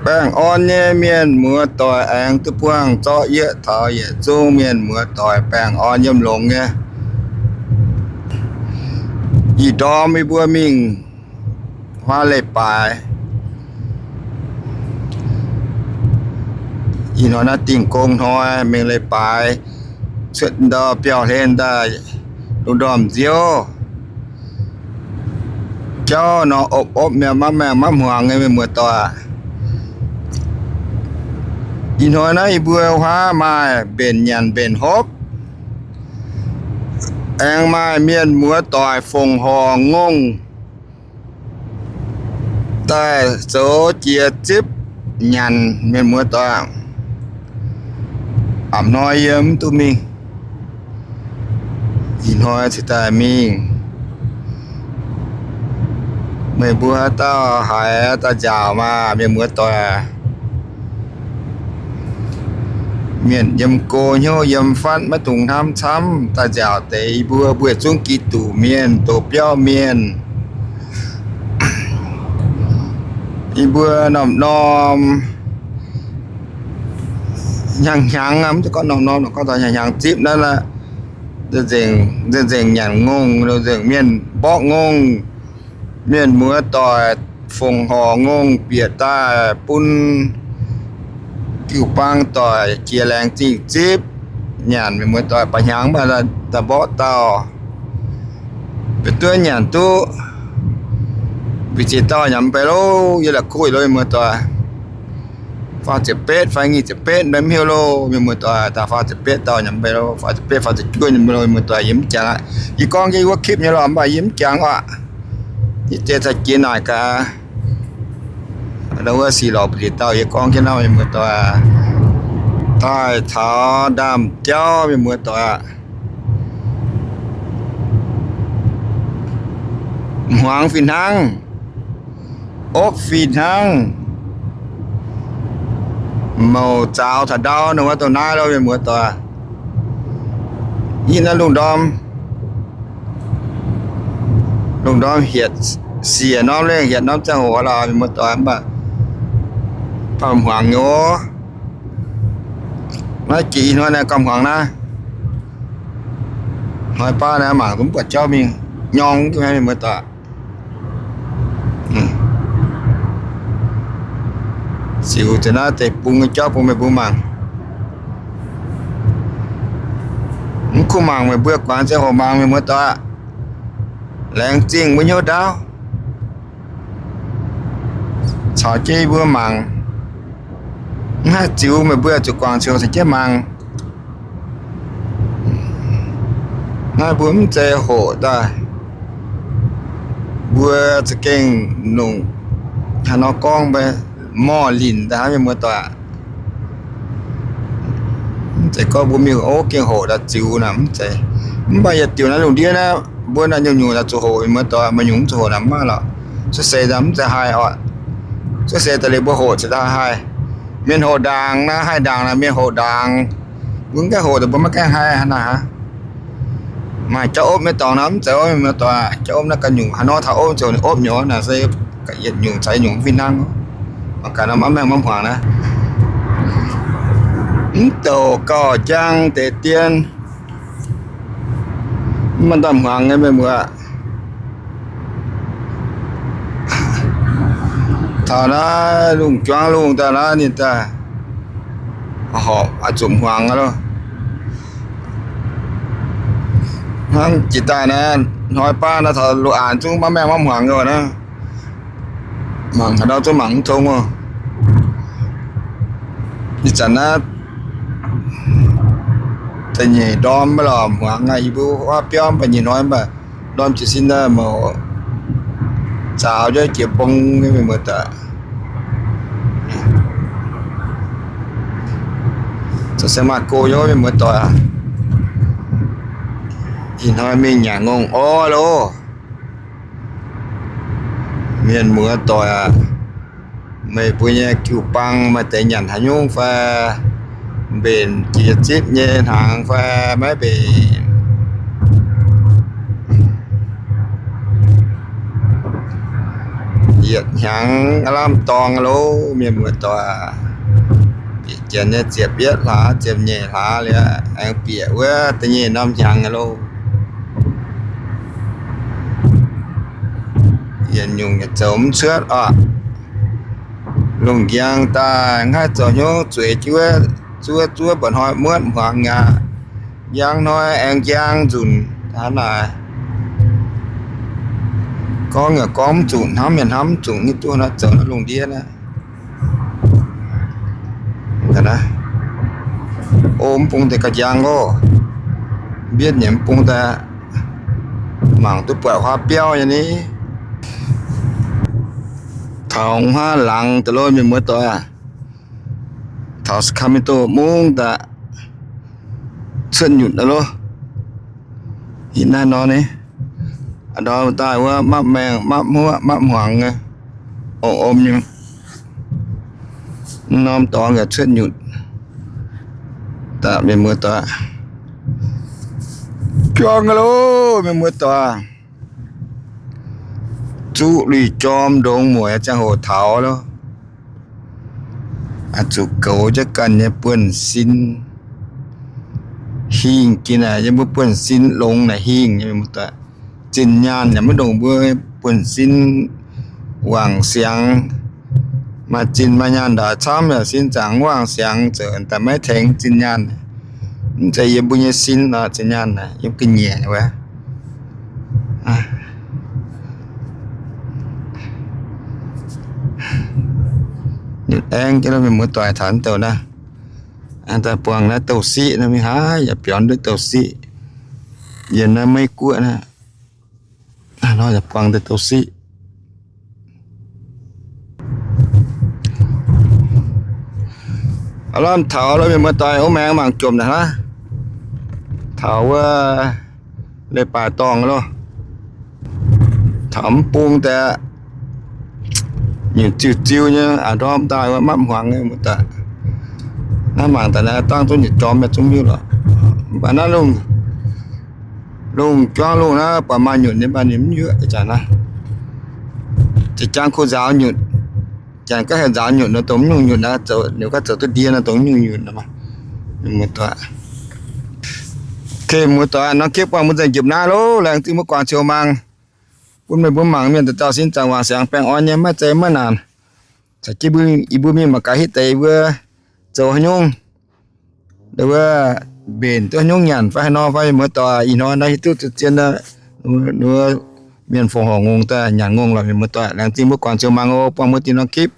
Baengh orn nyei mienh muoz-doic aengx duqv buangh zorqv yieqv taux yietc zungv mienh muoz-doic baengh orn yiem longx nyei. Ih ndorm yie mbuo mingh huaav leiz-baaix. Ih hnoi naaiv dingh gong hnoi mingh leiz-baaix, cuotv ndau biauv-hlen daaih lungh ndorm nziouv. Jauv nor opv-opv mi'aqv, maiv maengh maiv hmuangx nyei mienh muoz-doic. Ih hnoi naaiv yie mbuo huaav maaih mbenc nyanc mbenc hopv, aengx maaih mienh muoz-doic fongc horc ngongh daaih zoux jiex zipv nyanc mienh muoz-doic. A'hnoi yie mv duqv mingh, ih hnoi cingx daaih mingh. Meih mbuo haaix dauh haiz daaih nziaauc maah, mienh muoz-doic. Mienh yiem go hnyouv yiem fatv maiv dungx hnamv camv, daaih nziaauc deix yie mbuo, mbuo yietc zungv Giduc mienh, doqc biauv mienh. Yie mbuo norm-norm hnyangx-hnyangx, mv zeiz gorngv norm-norm, gorngv taux hnyangx-hnyangx zipv naaiv, nzengc-nzengc nyanc ngongh, nzengc mienh mborqv ngongh, mienh muoz-doic fongc horc ngongh bieqc daaih bun jiu-baang doic jiex laengz zingh zipv nyanc. Mienh muoz-doic, baac hnyangx mv baac daaih mborqv dauh, mv duqv nyanc duqv. Mbu'ziex dauh nyanc mv bei lo, yie la'kuqv lo, mienh muoz-doic. Faah ziepc betv fai nyic ziepc betv mv hiuv lo, mienh muoz-doic. Daaih faah ziepc betv dauh nyanc mv bei lo, faah ziepc betv, faah ziepc juov nyanc mv bei lo, mienh muoz-doic. Yie mv jangx aqv. Yie gorngv jienv wuov คลิป nyei lorqc, mv baac yie mv jangx aqv. Yie zeix caux jiex naaic gaax, wuov sic lorqc mbu'ziex dauh yie gorngv jienv naaiv, mienh muoz-doic. Daaih taux ndaamv-jauv, mienh muoz-doic aqv. Hmuangx fih hnangv, opv fih hnangv, mouc zaaux taux ndau ninh wuov dongh naaiv lo, mienh muoz-doic. Yie naaiv lungh ndorm, lungh ndorm hietc siec norm lengh, hietc norm ziangh hoc lorqc, mienh muoz-doic, mv baac baac hmuangx nyei. Naaiv jiex ih hnoi naaiv gauh hmuangx naaiv. Hnoi baav naaiv mangc duqv mv buatc jauv mingh nyorng duqv haic, mienh muoz-doic. Ziux deix naaiv deix bung nyei jauv bun meih mbuo mangc. Mv kuv mangc meih mbuo guangc ziangh hoc mangc, mienh muoz-doic. Laengz zingh mbuo hnyouv ndaauv caux jienv yie mbuo mangc. Mv haih ziux, meih mbuo zuqc guangc ziux caux jienv mangc. Naaiv mbuo mv zeiz hoqc daaih, mbuo za'gengh nongc haaix nor gorngv mbuo morh linc daaih hnangv, mienh muoz-doic. Mv zeiz gorngv mbuo mingh ov gengh hoqc daaih ziux naaic, mv zeiz. Mv baac yietc diuc naaiv lungh ndiev naaiv, mbuo naaic nyungc-nyungc daaih zuqc hoqc, mienh muoz-doic, maaih nyungc mv zuqc hoqc naaic, mv maaih lorqc. Cuotv seix daaih mv zeiz haih oc. Cuotv seix daaih liuz mbuo hoqc cingx daaih haih. Mienh hoqc ndaangc naaiv, haih ndaangc naaic, mienh hoqc ndaangc. Mbuo mv gaengh hoqc daaih mbuo maiv gaengh haih naaic aqv. Maaih jauv opv nyei dorngx naaiv mv zeiz ov, mienh muoz-doic. Jauv opv naaiv ganh nyungc haaix nor taux opv ziouc ninh opv nyei naaic se yietc nyungc caux yietc nyungc mv fih hnangv. Mangc gaax norm maiv maengh maiv hmuangx naaiv. Mv douc gauh jang deix dien, mv maaih ndorm hmuangx nyei mienh muoz. Taux naaiv lungh juangv lungh daaih naaiv ninh daaih horpc oix zuqc hmuangx aqv loh. Hnangv jiex daaih naaiv, hnoi baav naaiv taux loz-aanx zungv maiv maengh maiv hmuangx nyei naaiv. Mangc haaix ndau zungv mangc mv tong oc. Ih zanc naaiv da'nyeic ndorm maiv lorqc, hmuangx aqv. Yie mbuo huaav biauv mv baac nyei hnoi mv baac ndorm jiez sin daaih mouc zaaux jienv jiex mbong nyei mienh muoz-doic. Zoux se maaih go nyei mienh muoz-doic aac. Ih hnoi mingh nyanc ngongh orv loh. Mienh muoz-doic aac, meih mbuo nyei jiu-baang maaih deix nyanc haaix nyungc fai? Mbenc jiex zipv nyei hnaangx fai maiv mbenc? Yietc hnyangx aav lamh dorng loh, mienh muoz-doic. Bieqc jienv nyei ziepc yietv hlaax, ziepc nyeic hlaax liuz, aengx bieqc wuov da'nyeic norm hnyangx loh. Yietc nyungc zoux mv cuotv oc. Lungh njang daaih mv haih zoux hnyouv, zueiz juov, zuov zuov mba'hnoi muotv hmuangx aqv. Njang hnoi aengx njang nzunc hnangv naaic. Gorngv yaac gorngv mv zuqc, hnamv yaac hnamv mv zuqc, nyei duqv naaiv zoux naaiv lungh ndiev naaiv. O, mv bung deix ga'njang oc. Mbietv nyei mv bung daaih mangc duqv buatc huaav biauv nyei ni. Taux huaav laangz daaih loh, mienh muoz-doic. Taux Sacramento mungv daaih cuotv nyutc loh. Ih naaiv nor ni, a'ndorm daaih wuov mapv maengh, mapv hmuoqv, mapv hmuangx nyei, ong-om nyei. Norm dorngx yaac cuotv nyutc. Daaih mienh muoz-doic, juang loh, mienh muoz-doic. Zuqv luic jorm ndongx mueic ziangh hoc taux loh. Zuqc goux jienv ganh nyei buonv-sin hingh jiex naaic, yie mbuo buonv-sin longx naaic hingh. Zinh nyaanh yaac maiv ndongc mbuo buonv-sin wangc siangx. Maaih zinh maaih nyaanh ndaauc camv yaac sin zaangc mv wangc siangx, zoux daaih maiv tengx zinh nyaanh. Mv zeiz yie mbuo nyei sin nor, zinh nyaanh naaic yiem ga'nyiec wuov. Aengx jienv mienh muoz-doic taux mv douh naaiv, aengx daaih buangh naaiv douh siqv naaiv mingh haaix yaac biorn duqv douh siqv. Yiem naaiv Meiv Guoqv naaiv, nor yaac buangh deix douh siqv. Aav lamh taux loh, mienh muoz-doic, wuov maengx mangc jomc naaic hnangv. Taux wuov leiz-baaix dorngh loh. Taux mv bung daaih, nyutc ziuh ziuh nyei, a'ndorm daaih wuov mapv hmuangx nyei muoz-doic. Naaiv mangc daaih naaiv dangh zungv nyutc jorm nyei zungv hiuv lorqc. Mv baac naaiv lungh, lungh juangv lungh naaiv buatc maaih nyutc nyei, mv baac ninh mv yuoqv ih zanc naaiv. Za'jangv kuh nzaaux nyutc, janx gaav haih nzaaux nyutc nor, dongh mv nyungc nyutc naaiv, zoux, ninh gaav zoux duqv ndie nor, dongh mv nyungc nyutc nor. Muoz-doic, okay, muoz-doic, norm clip buangh mbuo nzengc jupc naaiv loh. Laengz zingh mbuo guangc ziouc mangc. Bun meih mbuo mangc mienh dauh dauh sin zaangc wangc siangx baengh orn nyei, maiv zeiz maiv naanc. Caux jienv mbuo, yie mbuo mingh mangc gaax hitv deix wuov zoux haaix nyungc, wuov mbenc duqv haaix nyungc nyanc fai haaix nor fai, mienh muoz-doic. Ih hnoi naaiv hiuv duqv zien, mienh fongc horc ngongh daaih nyanc ngongh lorqc, mienh muoz-doic. Laengz zingh mbuo guangc ziouc mangc oc. Buangh mbuo dinh norm clip.